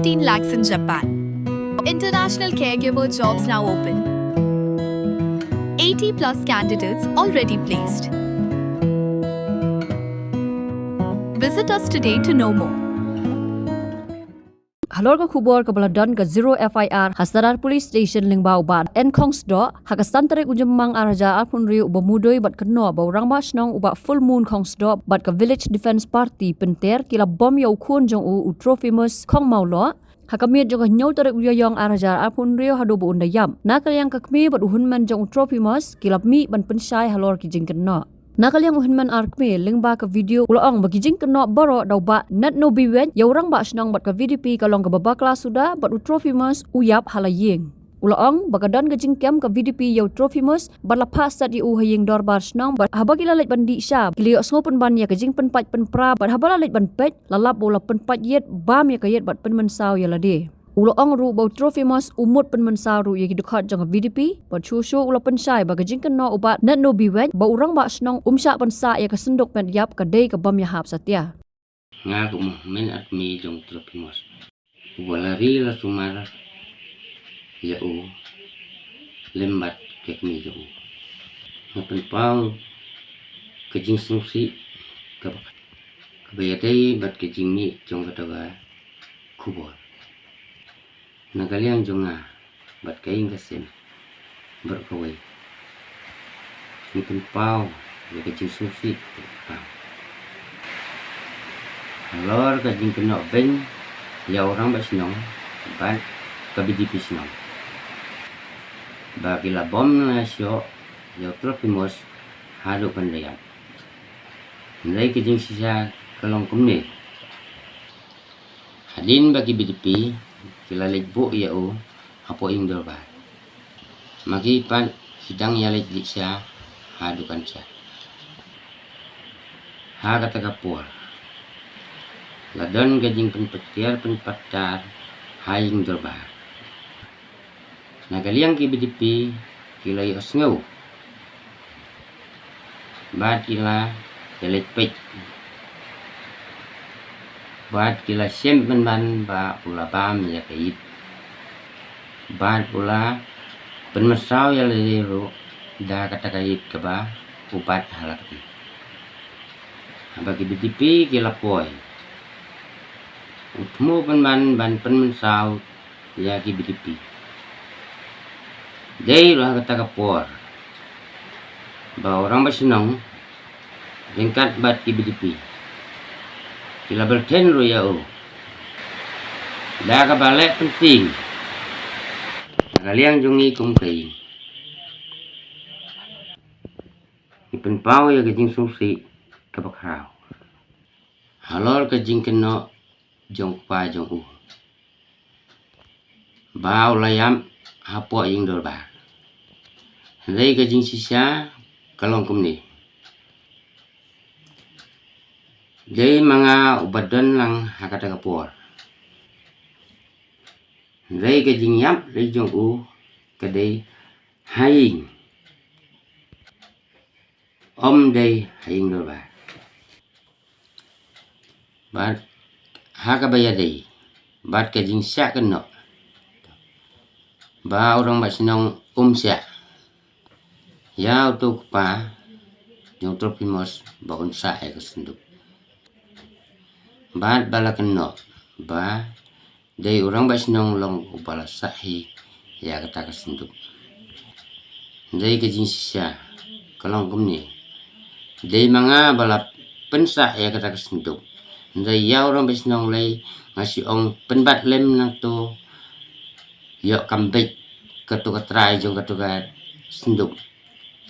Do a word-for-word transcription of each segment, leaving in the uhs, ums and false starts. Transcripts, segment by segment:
fifteen lakhs in Japan. International caregiver jobs now open. eighty plus candidates already placed. Visit us today to know more. Halor ka khubor kaba la don ka zero F I R ha Sadar Police Station lyngba u Bah N Khongsdoh, ha ka san tarik u Jymmang ar hajar arphew hynriew, uba mudui bad kynnoh ba u Rangbah Shnong u Bah Full Moon Khongsdoh bad ka Village Defence Party Pynter ki la bom ïa u khun jong u, u Trophimus Khongmawloh, ha ka miet jong ka hynñiew tarik u Ïaïong ar hajar arphew hynriew haduh ba un da ïap. Na ka liang ka kmie bad u hynmen jong u Trophimus ki la mih ban pynshai halor ki jingkynnoh. Na ka liang u hynmen ar kmie, lyngba ka video u la ong ba ki jingkynnoh baroh da u Bah Natnobiwet ïa u Rangbah Shnong bad ka V D P ka long kaba bakla suda, bad u Trophimus u ïap ha la ïing. U la ong ba ka don ka jingkem ka V D P ïa u Trophimus bad la phah set ïa u ha ïing dorbar shnong, bad haba ki la leit ban dih sha, ki la ïohsngew pynban ïa ka jingpynpait pynpra, bad haba la leit ban peit, la lap ba u la pynpait ïit, bam ïa ka ïit bad pynmynsaw ïa lade. U la ong ruh ba u Trophimus u mut pynmynsaw ruh ïa ki dkhot jong ka V D P, bad shuh shuh u la pynshai ba ka jingkynnoh u Bah Natnobiwet ba u Rangbah Shnong um shah pynsah ïa ka synduk met ïap ka dei ka bym ïahap satia. Nga kum u hynmen ar kmie jong u Trophimus, uba la ri la sumar ïa u lem bad ka kmie jong u, nga pynpaw ka jingsngewsih kaba, kaba ïadei bad ka jingmih jong kata ka khubor. Na ka liang jong nga bad ka ïing ka sem baroh kawei, ngi pynpaw ïa ka jingsngewsih kaba halor ka jingkynnoh beiñ ïa u Rangbah Shnong bad ka V D P shnong, ba ki la bom na shoh ïa u Trophimus haduh ban da ïap. Hynrei ka jingshisha ka long kumne. Hadien ba ki V D P ki la leit buh ïa u hapoh ïing dorbar, ma ki pat ki dang ïaleit leit sha ha dukan sha. Ha kata ka por la don ka jingpynpatiar pynpatar ha ïing dorbar. Na ka liang ki V D P ki la ïohsngew bad ki la ïaleit peit, bad ki la shem pynban ba u la bam ïa ka ïit, bad u la pynmynsaw ïa lade ruh da kata ka ïit kaba u bat ha la kti. Haba ki V D P ki la poi, u thmu pynban ban pynmynsaw ïa ki V D P. Dei ruh ha kata ka por ba u Rangbah Shnong ryngkat bad ki V D P ki la byrthen ruh ïa u da kaba leh pynting. Na ka liang jong ngi kum ka ïing, ngi pynpaw ïa ka jingsngewsih kaba khraw halor ka jingkynnoh jong u kpa jong u ba u la ïap hapoh ïing dorbar. Hynrei ka jingshisha ka long kumne. Dei ma nga uba don lang ha kata ka por, hynrei ka jingïap lei jong u ka dei ha ïing, ym dei ha ïing dorbar. Bad ha kaba ïadei bad ka jingshah kynnoh ba u Rangbah Shnong um shah ïa uto u kpa jong u Trophimus ba un sah ïa ka synduk, bad ba la kynnoh ba dei u Rangbah Shnong long uba la sah hi ïa kata ka synduk. Hynrei ka jingshisha ka long kumne. Dei ma nga ba la pynsah ïa kata ka synduk, hynrei ïa u Rangbah Shnong lei nga shu ong pynbat lem nangto, ïoh kam beit kato ka trai jong kato ka synduk.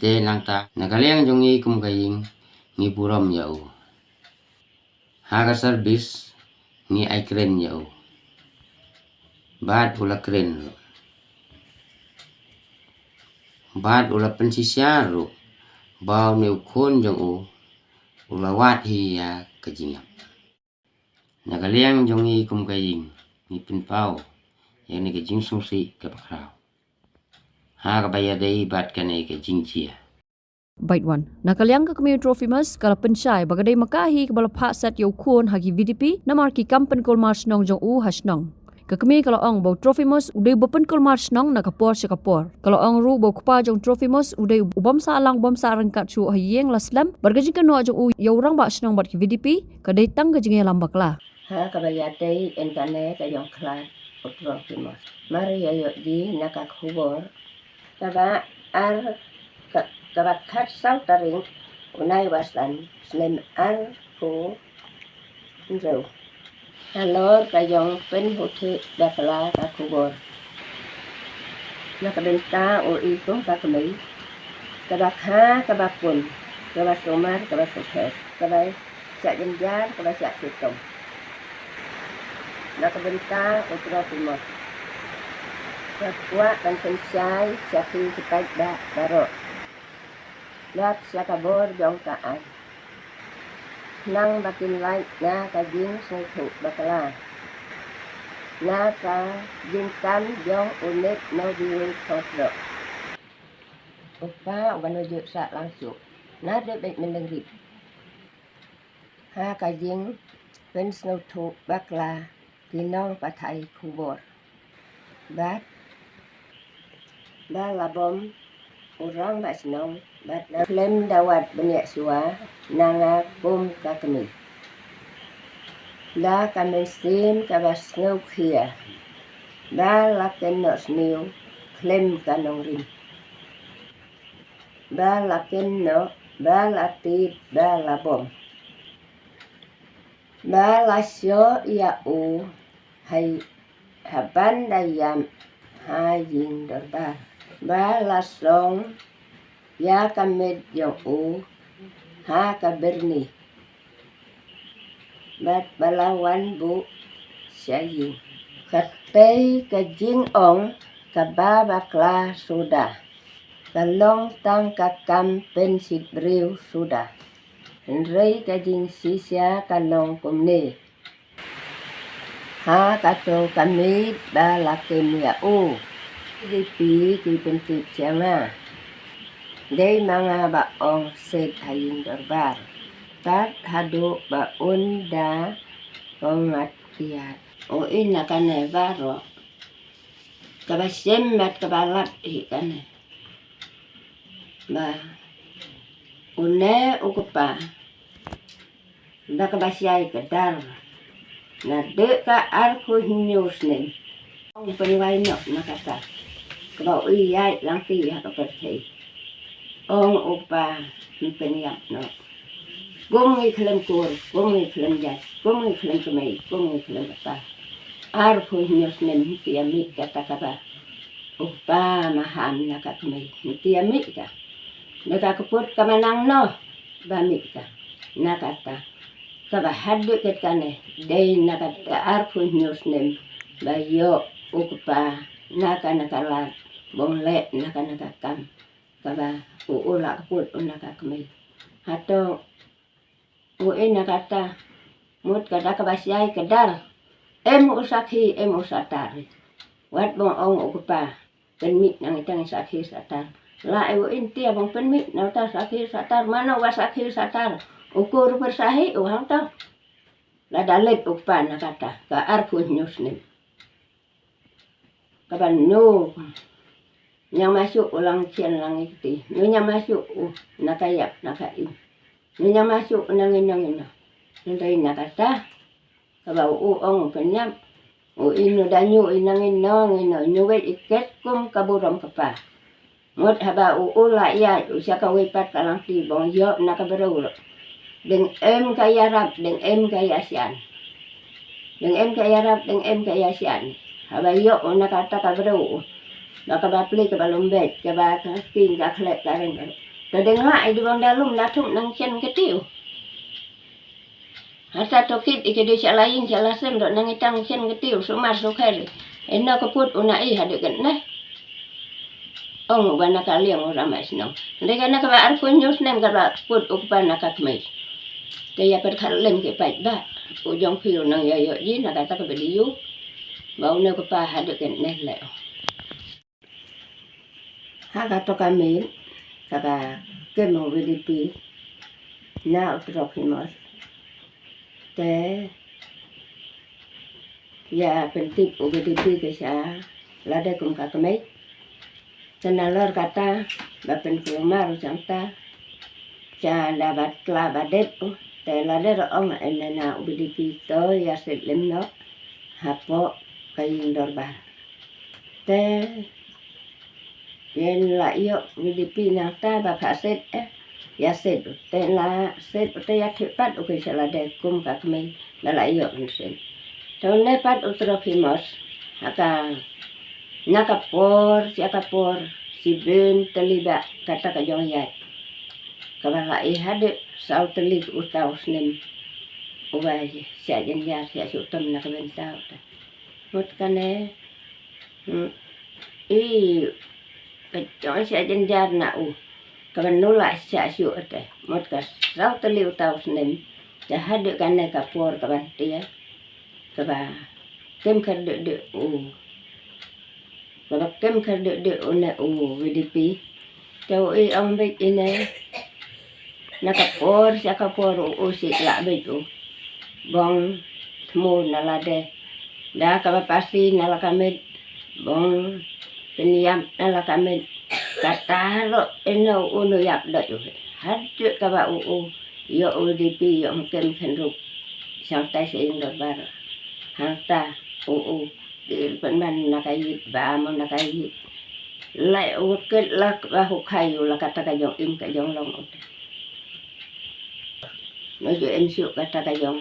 Te nangta na ka liang jong ngi kum ka ïing ngi burom ïa u. Ha ka service ngi ai kren ïa u, bad u la kren ruh, bad u la pynshisha ruh ba une u khun jong u u la wad hi ïa ka jingïap. Na ka liang jong ngi kum ka ïing ngi pynpaw ïa kane ka jingsngewsih kaba khraw ha kaba ïadei bad kane ka jingjia. Bad wan na ka liang ka kmie u Trophimus ka la pynshai ba ka dei ma ka hi kaba la phah set ïa u khun ha ki V D P namar ki kam pynkulmar shnong jong u ha shnong. Ka kmie ka la ong ba u Trophimus u dei uba pynkulmar shnong na ka por sha ka por. Ka la ong ruh ba u kpa jong u Trophimus u dei u bym sah lang bym sah ryngkat shuh ha ïing la slem, bad ka jingkynnoh jong u ïa u rangbah shnong bad ki V D P ka dei tang ka jingïalam bakla. Ha kaba ïadei ïa kane ka jong khlad u Trophimus, mar ïa ïoh ji na ka khubor kaba ar ka, kaba khatsaw tarik u Naiwieng snem arphew hynriew. Halor ka jong pynhuthiah bakla ka khubor na ka bynta u i kum ka kmie kaba kha kaba pun, kaba sumar, kaba sukher, kaba shah jynjar, kaba shah shitom. Na ka bynta u Trophimus, nga kwah ban pynshai sha phi ki paidbah baroh, bad sha ka bor jong ka aiñ, khnang ba kin lait na ka jingsngewthuh bakla na ka jingkam jong u Nick Nobiwin Khongkdok, u kpa uba nujut sah lang shuh na dei beit myndeng rit ha ka jingpynsngewthuh bakla ki nongpathai khubor. Bad ba la bom u rangbah shnong bad na khlem da wad bniah shuwa na nga kum ka kmie, da ka mynsiem kaba sngewkhia, ba la kynnoh sniew khlem ka nongrim, ba la kynnoh, ba la tied, ba la bom, ba la shoh ïa u ha, ha ban da ïam ha ïing dorbar, ba la song ïa ka met jong u ha ka byrni, bad ba la wan buh sha ïing. Katei ka jingong kaba bakla suda ka long tang ka kam pynshit briew suda, hynrei ka jingshisha ka long kumne: ha kato ka miet ba la kem ïa u, ki dei phi ki pyntip sha nga. Dei ma nga ba ong shet ha ïing dorbar, tat haduh ba un da pyngngad kiad. U i na kane baroh, kaba shem bad kaba lap hi kane, ba une u kpa da kaba shai ka dar, naduh ka arphew hynñiew snem, ong pynwai noh na kata kaba u ïaid lang ti ha ka pyrthei. Ong u kpa, ym pynïap noh. Kum ngi khlem kur, kum ngi khlem jait, kum ngi khlem kmie, kum ngi khlem kpa, arphew hynñiew snem ym pia mih kata kaba u kpa maham na ka kmie, ym pia mih ka. Na ka kput ka manang noh ba mih ka. Na kata kaba haduh kat kane, dei na kata arphew hynñiew snem ba ïoh u kpa na ka, na ka lad, bong leh na ka, na ka kam kaba u, u la kput u na ka kmie. Hato u i na kata, mut kata kaba shai ka dar, em u sakhi, em u satar. Wat bong ong u kpa pynmih nang itang sakhi satar. La e u in tia bong pynmih na uta sakhi satar, mano wa sakhi satar? U kur pyrsahi u hangta. Lada leit u kpa na kata ka arphew hynñiew snem, kaba nu ñiang masuk u lang chian lang ikti, nu ñiang masuk u na ka ïap na ka im, nu ñiang masuk u nang ino nang ino. Nang dei na kata kaba u ong u pynïap. U ino da ñu i nang ino nang ino, ñu wei i ket kum ka burom kpa. Mut haba u, u la ïaid u sha kawei pat ka lang ti bong ïoh na ka briew ruh. Deng em ka ïarap, deng em ka ïashian. Deng em ka ïarap, deng em ka ïashian. Haba ïoh u na kata ka briew u, na kaba pli, kaba lumbet, kaba kangking, ka khlek, ka reng, ka reng. Te deng la i di bong da lum na thum nang chen ka tiu. Hata to kit i ki dei sha la ïing sha la sem dok nang itang chen ka tiu, sumar sukher. Ino ka put u na i haduh kane? Ong u ba na ka liang u rama shnong. Dei kane kaba arphew hynñiew snem kaba put u kpa na ka kmie. Te ïa pyrkhat lem ki paidbah, u jong phi u nang ïa ïoh ji na kata ka video ba une u kpa haduh kane leh. Ha kato ka miet kaba kem u V D P na u Trophimus, te Ïa pyntip u VDP ka sha lade kum ka kmie. Te nalor kata ba pynkulmar u shangta sha da ba tla ba dep u. Te lade ruh ong ene na u VDP to ïa set lem noh hapoh ka ïing dorbar. Te ïa la ïoh VDP nangta ba pha set eh ïa set u. Te la set u te ïa thik pat u ka sha lade kum ka kmie ba la ïoh kan set. Te une pat u Trophimus ha ka na ka por sha ka por shibun tylli ba kata ka jong ïaid. Kaba la i haduh saw tylli u taw snem. Uba sha jynjar sha shu tam na ka bynta u te. Mut kane, mm, i ka jong sha jynjar na u. Kaba nula sha shu te. Mut ka saw tylli u taw snem. Te haduh kane ka por kaban tia. Kaba kem kyrduh duh u. Kaba kem kyrduh duh une u VDP. Te u i ong beit ine. Na ka por sha ka por u u sih lah beit u. Bong thmu na lade. Da kaba pasi na la ka miet. Bong pynïap na la ka miet. Kata ruh ine u nu ïap doh u. Haduh kaba u u ïoh u VDP ïoh kem kynrup. Shangtai sha ïing dorbar. Hangta u u Ki pynban na ka ïit ba mo na ka ïit. Lai u kit la ba hu khai u la kata ka jong im ka jong long u te. No ju im shu kata ka jong.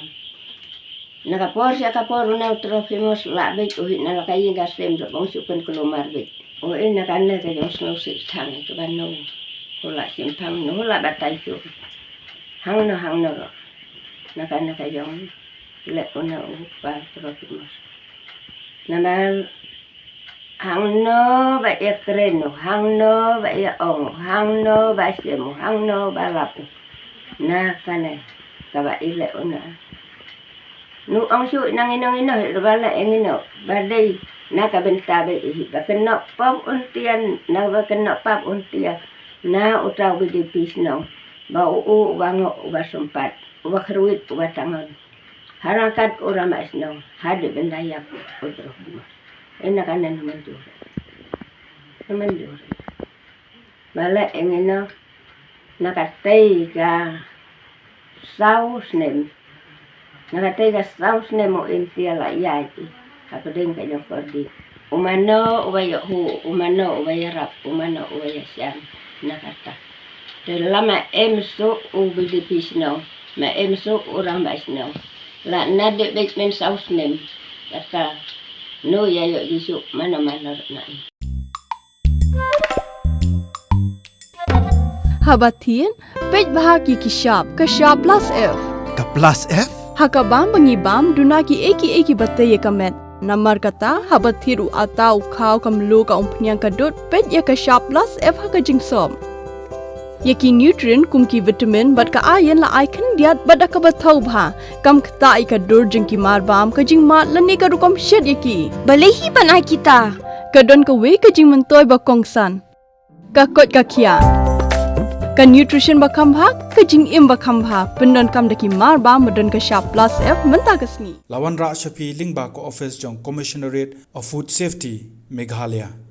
Na ka por sha ka por u na u Trophimus la beit u hi na la ka ïing ka sem do bong shu pynkulmar beit. U i na kane ka jong sngewsih thang ka ba no. U la sim thang no la batai shu. Hang no hang no ro. Na kane ka jong. Le u na u pa Trophimus. Namar hangno ba ïa kren u, hangno ba ïa ong u, hangno ba shem u, hangno ba lap u. Na kane kaba i leh u na. Nu ong shu na ngino ngino hi ba leh ngino ba dei na ka bynta ba i hi ba kynnoh pop un tian na ba kynnoh pop un tian na uta u VDP shnong ba u u ba ngo u ba sumpat u ba khrwit u ba tangon. Harangkat u rama shnong hadien bynta ïap u drok. Ina kane na manjur. Na manjur. Ba leh ngino na katei ka saw snem. Na katei ka saw snem u imtia la ïaid i hapdeng ka jong kordit. U mano u ba ïoh hu, u mano u ba ïarap, u mano u ba ïashem na kata. Te lama em suk u VDP shnong, ma em suk u rangbah shnong. La na dei beit men saw snem. Kata no ïa ïoh Jisu mano mano na i. Haba thied, peit bha ki ki shap, ka shap plus F. Ka plus F? Ha ka bam ba ngi bam, duna ki ei ki ei ki ba tei ïa ka met. Namar kata, haba thied u ata u khaw ka mluh ka umphniang ka dud, peit ïa ka shap plus F ha ka jingsop. Ïa ki nutrient kum ki vitamin bad ka iron la ai khyndiat bad da kaba thaw bha. Kam ktah ïa ka dur jong ki mar bam, ka jingmad lane ka rukom shet ïa ki. Balei hi ban ai kita? Ka don kawei ka jingmyntoi ba kongsan. Ka koit ka khiah. Ka nutrition ba kham bha, ka jingim ba kham bha. Pyndonkam da ki mar bam ba don ka shap plus F mynta ka sngi. La wanrah sha phi lyngba ka office jong Commissionerate of Food Safety, Meghalaya.